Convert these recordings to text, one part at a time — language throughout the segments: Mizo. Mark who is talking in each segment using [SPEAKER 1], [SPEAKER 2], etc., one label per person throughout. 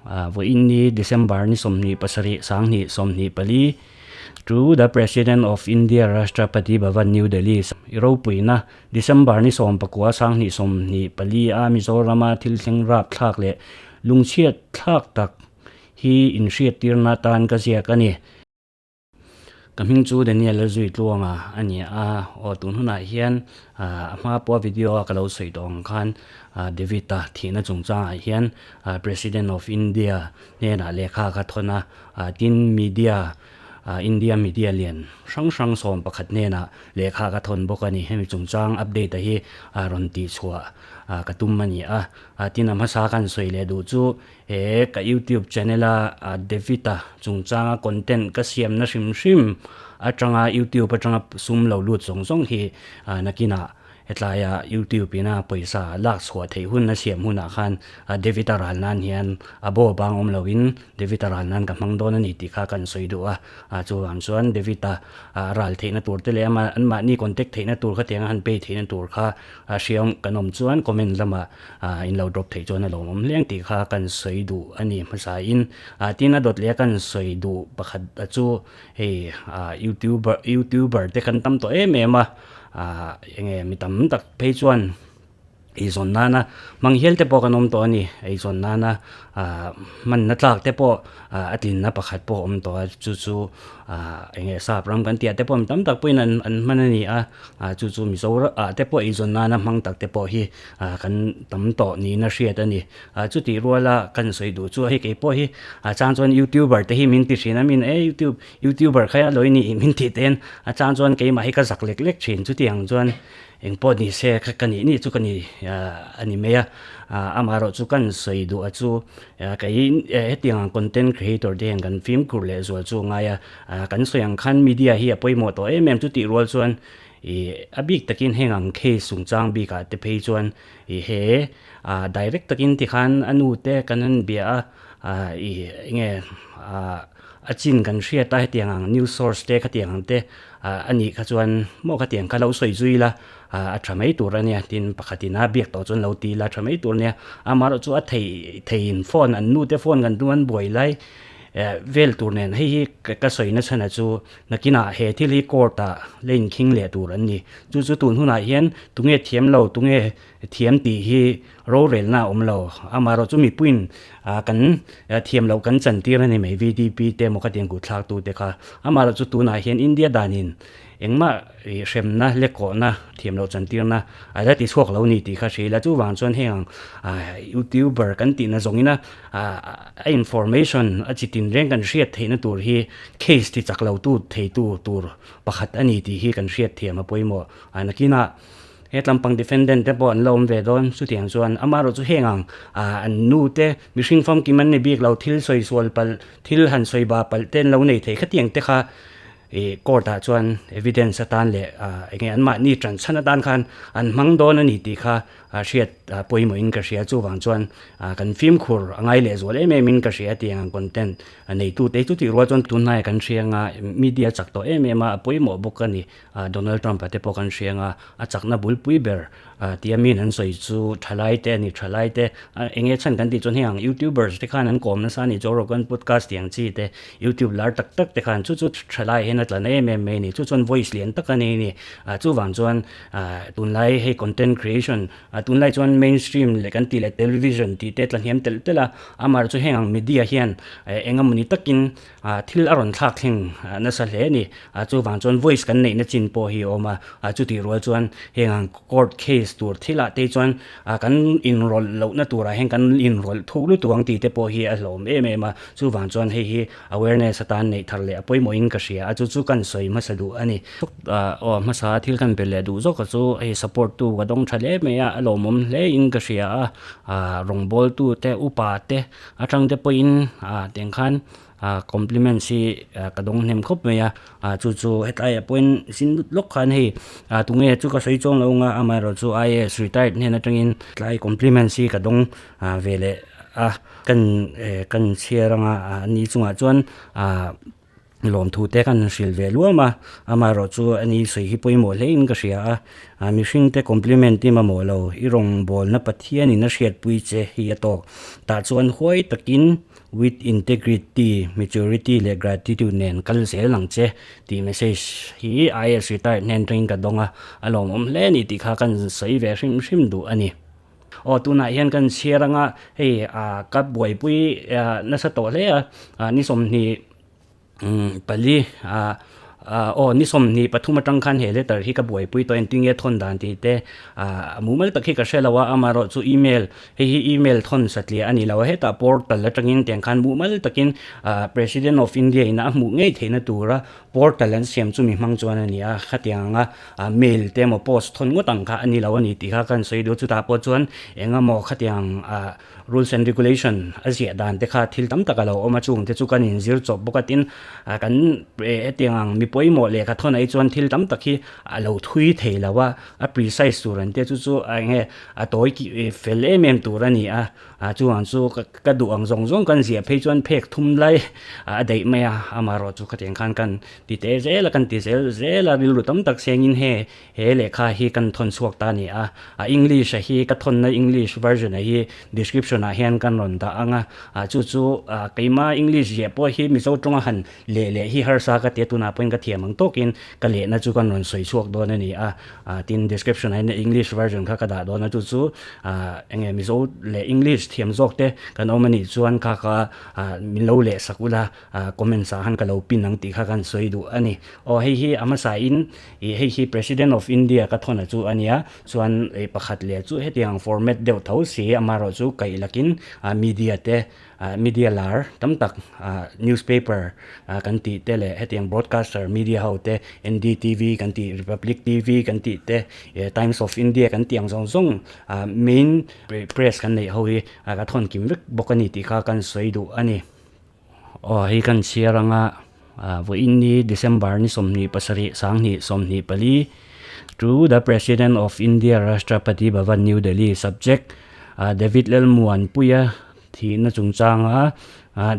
[SPEAKER 1] Vawiin ni December ni 27 2024 To the President of India Rashtrapati Bhavan New Delhi I ropuina December ni 19 2024 a Mizorama thil thleng rap thlak leh lungchhiat thlak tak hi inhriattirna tan ka ziak a ni. Ka hming chu Daniel Lalzuitluanga a ni a, aw tun hunah hian a hma pawha video a ka lo sawi tawh ang khan David-a thihna chungchangah hian President of India hnenah lehkha ka thawn a, tin media India media lian hrang hrang 11 hnenah lehkha ka thawn bawk a ni. Hemi chungchang update a hi rawn tihchhuah ka tum a ni a, tin a hmasa kan sawi leh duh chu He ka YouTube channel a David-a chungchanga content ka siamna hrim hrim atanga YouTube atanga sum lo lut zawng zawng hi nakinah hetlaia YouTube ina pawisa lak chhuah theih hun a siam hunah khan David-a ral nan hian a bo bang awm loin David-a ral nan ka hmang dawn a ni tih kha kan sawi duh a. Chuvang chuan David-a ral theihna tur te leh ama anmahni contact theihna tur kha tianga han pay theihna tur kha hriam kan awm chuan comment lamah in lo drop theih chuan a lawmawm hle ang tih kha kan sawi duh a ni hmasa in tin a dawt leh a kan sawi duh pakhat chu hei youtuber youtuber te kan tam tawh em em a enge mi tam tak phei chuan eizawn nana hmang hial te pawh kan awm tawh a ni eizawn nana hmanna tlak te pawh a tlinna pakhat pawh a awm tawh a chu chu enge sap ram kan tih ah te pawh mi tam tak pawhin an an hman a ni a chu chu Mizoram ah te pawh eizawn nana hmang tak te pawh hi kan tam tawh niin a hriat a ni. Chutih ruala kan sawi duh chu hei kei pawh hi a chang chuan youtuber te hi min ti thin a min e youtube youtuber kha a lawi ni min tih ten a chang chuan keimah hi ka zak lek lek thin chutiang chuan eng pawh ni se ka nih nih chu ka ni a ni mai a amaherawh chu kan sawi duh a chu kei hetiang ang content creator te hian kan fimkhur leh zual chu a ngai a kan sawi ang khan media hi a pawimawh tawh em em chutih rual chuan Ih a bik takin heng ang case chungchang bikah te phei chuan ih he ah direct takin tikhan a nu te kan han bia a ah ih enge ah a chin kan hriat a hetiang ang news source te khatiang ang te ah a nih kha chuan maw khatiang kha lo sawi zui la ah a tha mai tur a nia tin pakhatin a biak tawh chuan lo ti la tha mai tur a nia amaherawhchu chu a thei theiin phone an nu te phone kan tum an buai lai eh vel tur nen hei hi ka sawi na chhan ah chu Nakinah he thil hi court ah la inkhing leh tur an ni. Chu chu tun hunah hian tunge thiam lo, tunge thiam tih hi rorelna a awm lo. Amaherawh chu mipuiin kan thiam loh kan chantir a ni mai VDP te emaw khatiang kutthlak tu te kha. Amaherawh chu tunah hian India danin engmah hremna leh kawhna thiam loh chantirna a la ti chhuak lo ni tih kha hria ila. Chuvang chuan heng ang youtuber kan tihna zawngina A information a chi tin reng kan hriat theihna tur hi case ti chak lo tu theitu tur pakhat a ni tih hi kan hriat thiam a pawimawh. A nakinah he tlampang defendant te pawh an la awm ve dawn chutiang chuan amaherawh chu heng ang an nu te mihring famkim an ni bik lo thil sawi sual palh thil han sawi ba palh te an lo nei thei khatiang te kha Ih court ah chuan evidence atan leh enge an mahni tan chhan atan khan an hmang dawn a ni tih kha hriat pawimawh in ka hria chuvang chuan kan fimkhur a ngai leh zual em em in ka hria tiang ang content neitu te chu tih rual chuan tunhnai kan hria anga media chak tawh em em a a pawimawh bawk a ni Donald Trump a te pawh kan hria anga a chakna bulpui ber Tia min an sawi chu thalai te a ni, thalai te eng nge chhan kan tih chuan heng ang youtubers te khan an kawm nasa a ni, Joe Rogan podcast tih ang chi te, youtube lar tak tak te khan chu chu thalai hian a tla na em em mai a ni, chu chuan voice lian tak a nei a ni, chuvang chuan tunlai hei content creation tunlai chuan mainstream leh kan tih leh television tih te tla hniam telh telh a, amaherawhchu chu heng ang media hian eng emawni takin Thil a rawn thlak thleng nasa hle a ni. Chuvang chuan voice kan neihna chin pawh hi a awm a, chutih rual chuan heng ang court case tur thilah te chuan kan inrawlh lohna turah hian kan inrawlh thuk lutuk ang tih te pawh hi a hlawm em em a. Chuvang chuan hei hi awareness atan neih thar leh a pawimawhin ka hria a, chu chu kan sawi hmasa duh a ni. Aw hmasa thil kan pe leh duh zawk a chu hei support tu ka dawng tha hle mai a, a lawmawm hle in ka hria a, rawngbawltu te upa te Atang te pawhin tiang khan compliments hi ka dawng hnem khawp mai a, chu chu hetlaiah pawhin sin lut lawk khan hei tunge chu ka sawi chuang lo ang a, amaherawhchu IAS retired hnen atangin tlai compliments hi ka dawng ve leh a, kan kan chhiar anga ni chungah chuan. Lawmthu te kan hrilh ve luam a, amaherawh chu ani sawi hi pawimawh hle in ka hria a, a mihring te compliment i mamawh lo, i rawngbawlna Pathian in a hriatpui che hi a tawk. Tah chuan huai takin with integrity, maturity leh gratitude nen kal zel ang che tih message hi IAS retired hnen atangin ka dawng a, a lawmawm hle a ni tih kha kan sawi ve hrim hrim duh a ni. Aw tunah hian kan chhiar anga hei ah ka buaipui nasa tawh hle a, ni 20 pali ah aw ni 23 atang khan he letter hi ka buaipui tawh engtin nge thawn dan tih te ah mumal tak hi ka hre lo a amaherawh chu email hei hi email thawn satliah a ni lo a hetah portal atangin tiang khan mumal takin ah president of India in a hmuh ngei theihna tura portal an siam chu mi hmang chuan a ni a khatiang anga ah mail te emaw post thawn ngawt ang kha a ni lo a ni tih kha kan sawi duh a chutah pawh chuan engemaw khatiang ah Rules and regulation a ziah dan te kha thil tam tak a lo awm a, chung te chu kan inzir chawp bawk a, tin kan hetiang ang mi pawimawh lehkha thawn ah hi chuan thil tam tak hi a lo thui thei lo a, a precise tur an tia chu chu eng nge a tawi ki fel em em tur a ni a, chuvang chu ka duh ang zawng zawng kan ziah phei chuan phek thum lai a daih mai a, amaherawh chu khatiang khan kan ti teh zel a, kan ti zel zel a, rilru tam tak sengin he He lehkha hi kan thawn chhuak ta a ni a, a English a hi ka thawnna English version a hi description ah hian kan rawn dah ang a, chu chu keima English ziah pawh hi Mizo tawnga han leh leh hi harsa ka ti a, tunah pawhin ka thiam ang tawkin ka lehna chu kan rawn sawi chhuak dawn a ni a, tin description ah hian English version kha ka dah dawn a, chu chu eng nge Mizo leh English thiam zawk te kan awm a nih chuan kha kha min lo leh sak ula. Comments ah khan ka lo pin ang tih kha kan sawi duh a ni. Aw hei hi a hmasa in ih hei hi President of India ka thawn a chu a nia, chuan ih pakhat leh chu hetiang format deuh tho si amaherawh chu kaih lakin media te media lar tam tak newspaper kan tih te leh hetiang broadcaster media ho te NDTV kan tih Republic TV kan tih te Times of India kan tih ang zawng zawng main press kan neih ho hi ka thawn kim vek bawk a ni tih kha kan sawi duh a ni. Aw hei kan chhiar anga vawiin ni December ni 27 sanghnih 24 To the President of India Rashtrapati Bhavan New Delhi Subject David Lalmuanpuia thihna chungchanga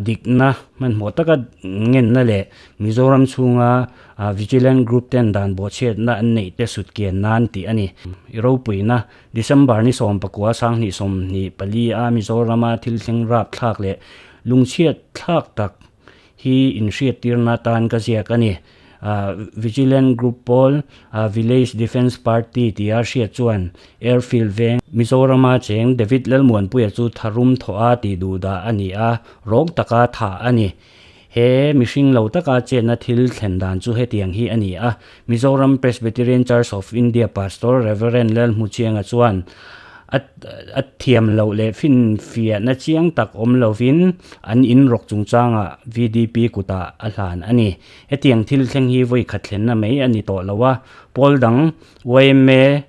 [SPEAKER 1] dikna hmanhmawh taka ngenna leh Mizoram chhunga Vigilant Group ten dan bawhchhiatna an neih te sut kian nan tih a ni. I ropuina December ni 19 sanghnih 24 a Mizorama thil thleng rap thlak leh Lungchhiat thlak tak hi inhriattirna tan ka ziak a ni. Vigilant Group pawl Village Defence Party tia hriat chuan Airfield veng Mizorama cheng David Lalmuanpuia chu tharum thawh a tih duh dah a ni a, rawng taka thah a ni. He mihring lo taka chetna thil thlen dan chu hetiang hi a ni a, Mizoram Presbyterian Church of India Pastor Rev. Lalhmuchianga chuan a a thiam loh leh finfiahna chiang tak awm lovin an in rawk chungchangah VDP kutah a hlan a ni. Hetiang thil thleng hi vawi khat thlenna mai a ni tawh lo a, pawl dang yma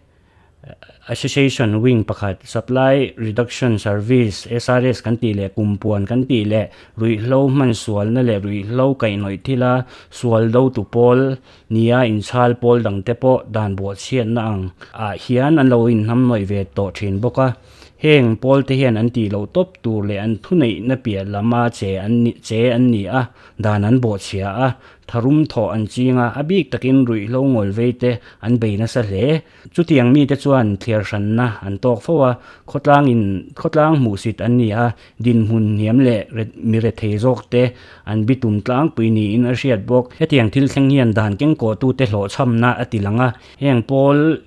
[SPEAKER 1] Association wing pakhat Supply Reduction Service, SRS, kan tih leh kumpuan kan tih leh ruihhlo hman sualna leh ruihhlo kaihhnawih thila sual dotu pawl nia inchhal pawl dangte pawh dan buahchhiatna ang ah hian an lo inhnamhnawih ve tawh thin bawk a. Heng pawl te hian an tih loh tawp tur leh an thuneihna piah lama che an che an ni a, dan an bawhchhia a, Tharum thawh an ching a, a bik takin ruihhlo ngawlvei te an bei nasa hle. Chutiang mite chuan thliar hranna an tawk fo a, khawtlangin khawtlang hmuhsit an ni a, dinhmun hniam leh mi rethei zawk te an bitum tlangpui niin a hriat bawk. Hetiang thil thleng hian dan kengkawhtute hlawhchhamna a ti lang a, heng pawl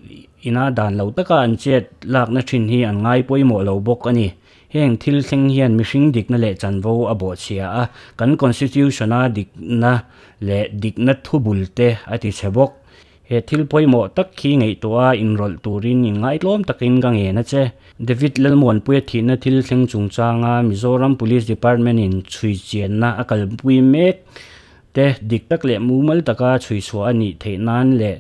[SPEAKER 1] ina dan lo taka an chet lakna thin hi an ngai pawimawh lo bawk a ni. Heng thil thleng hian mihring dikna leh chanvo a bawhchhia a, kan Constitution-a dikna leh dikna thubul te a ti chhe bawk. He thil pawimawh tak khi ngaihtuah a inrawlh turin inngaitlawm takin ka ngen a che. David Lalmuanpuia thihna thil thleng chungchanga Mizoram Police Department-in chhui chianna a kalpui mek te dik tak leh mumal taka chhui chhuah a nih theih nan leh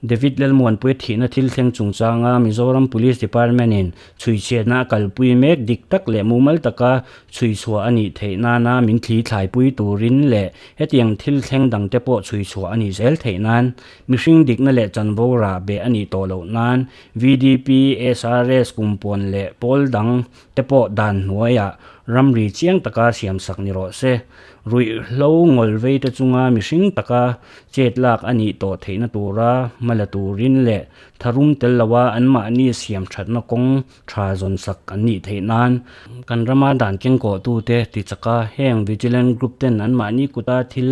[SPEAKER 1] David Lalmuanpuia thihna thil thleng chungchanga Mizoram Police Department-in chhuichhiatna a kalpui mek dik tak leh mumal taka chhuichhuah a nih theih nana min thli thlaipui turin leh hetiang thil thleng dangte pawh chhuichhuah a nih zel theih nan mihring dikna leh chanvo rah beh a nih tawh loh nan VDP, SRS, kumpuan leh pawl dang te pawh dan hnuaiah. Ramri chiang taka siamsak ni rawh se. Ruihhlo ngawlvei te chunga mihring taka chet lak a nih tawh theihna tura hma la turin leh tharum tel loa anmahni siam thatna kawng tha zawnsak an nih theih nan kan rama dan kengkawhtute ti chaka heng vigilant group ten anmahni kuta thil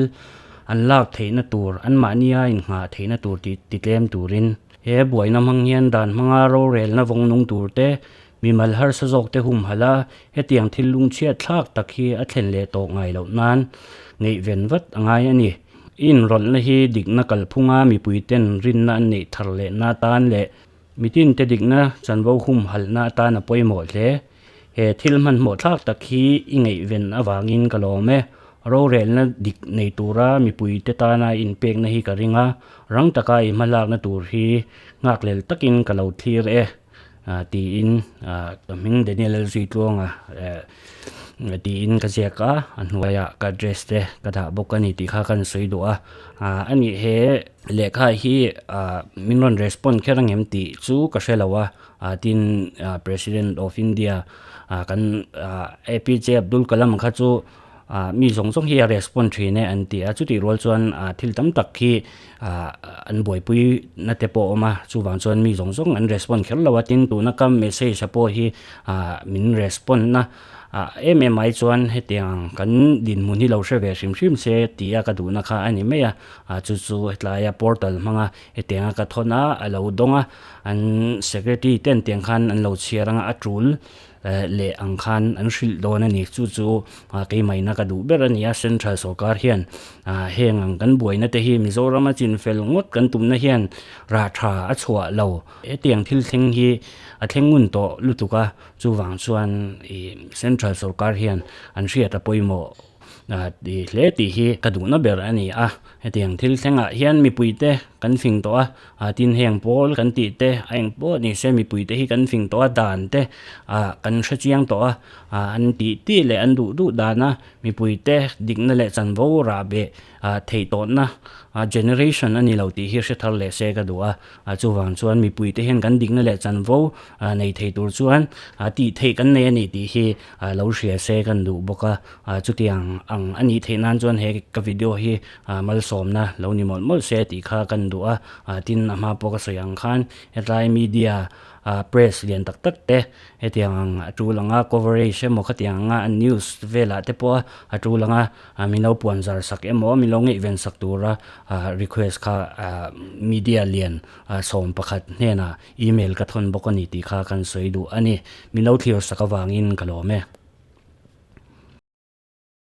[SPEAKER 1] an lak theihna tur anmahnia inngah theihna tur tih titlem turin he buaina hmang hian dan hmanga rorelna vawng nung turte Mimal harsa zawkte humhalh a, hetiang thil lungchhiat thlak tak hi a thlen leh tawh ngai loh nan ngaihven vat a ngai a ni. I inrawlhna hi dikna kalphunga mipuiten rinna an neih thar lehna atan leh mitinte dikna chanvo humhalhna atan a pawimawh hle. He thil hmanhmawh thlak tak hi i ngaihven avangin ka lawm e. Rorelna dik nei tura mipuite tana inpekna hi ka ring a, rang taka i hmalakna tur hi nghakhlel takin ka lo thlir e. Tiin ka hming Daniel Lalzuitluanga tiin ka ziak a, a hnuaiah ka address te ka dah bawk a ni tih kha ka rawn sawi duh a. A nih he lehkha hi min rawn respond kher ang em tih chu ka hre lo a, tin President of India kan APJ Abdul Kalam kha chu Ah mi zawng zawng hi a respond thin e an ti a, chutih rual chuan ah thil tam tak hi ah an buaipui na te pawh a awm a, chuvang chuan mi zawng zawng an respond kher lo a, tin tuna ka message a pawh hi ah min respond na ah em em ai chuan hetiang kan dinhmun hi lo hre ve hrim hrim se tih a ka duhna kha a ni mai a, ah chu chu hetlai a portal hmanga hetianga ka thawn a a lo dawng a, an secretary ten tiang khan an lo chhiar anga a tul. leh ang khan an hrilh dawn a ni. Chu chu keimahina ka duh ber a ni a, Central sorkar hian heng ang kan buaina te hi Mizoram a chinfel ngawt kan tumna hian rah tha a chhuah lo. Hetiang thil thleng hi a thleng ngun tawh lutuk a, chuvang chuan ih Central sorkar hian an hriat a pawimawh. Ti hle tih hi ka duhna ber a ni a, hetiang thil thlengah hian mipuite kan fing tawh a, tin heng pawl kan tih te a eng pawh ni se mipuite hi kan fing tawh a, dan te ah kan hre chiang tawh a, an tih tih leh an duh duh dana mipuite dikna leh chanvo rah beh theih tawhna generation a ni lo tih hi hre thar leh se ka duh a. A chuvang chuan mipuite hian kan dikna leh chanvo nei thei tur chuan tih theih kan nei a ni tih hi lo hria se kan duh bawk a. Chutiang ang a nih theih nan chuan he ka video hi malsawmna lo ni mawlh mawlh se tih kha kan duh a. Tin, a hma pawh ka sawi ang khan hetlai media press lian tak tak te hetiang ang a tul anga coverage emaw khatiang anga an news velah te pawh a tul anga Min lo puan zar sak emaw min lo ngaihven sak tura request kha media lian 11 hnenah email ka thawn bawk a ni tih kha kan sawi duh a ni. Min lo thlir sak avangin ka lawm e.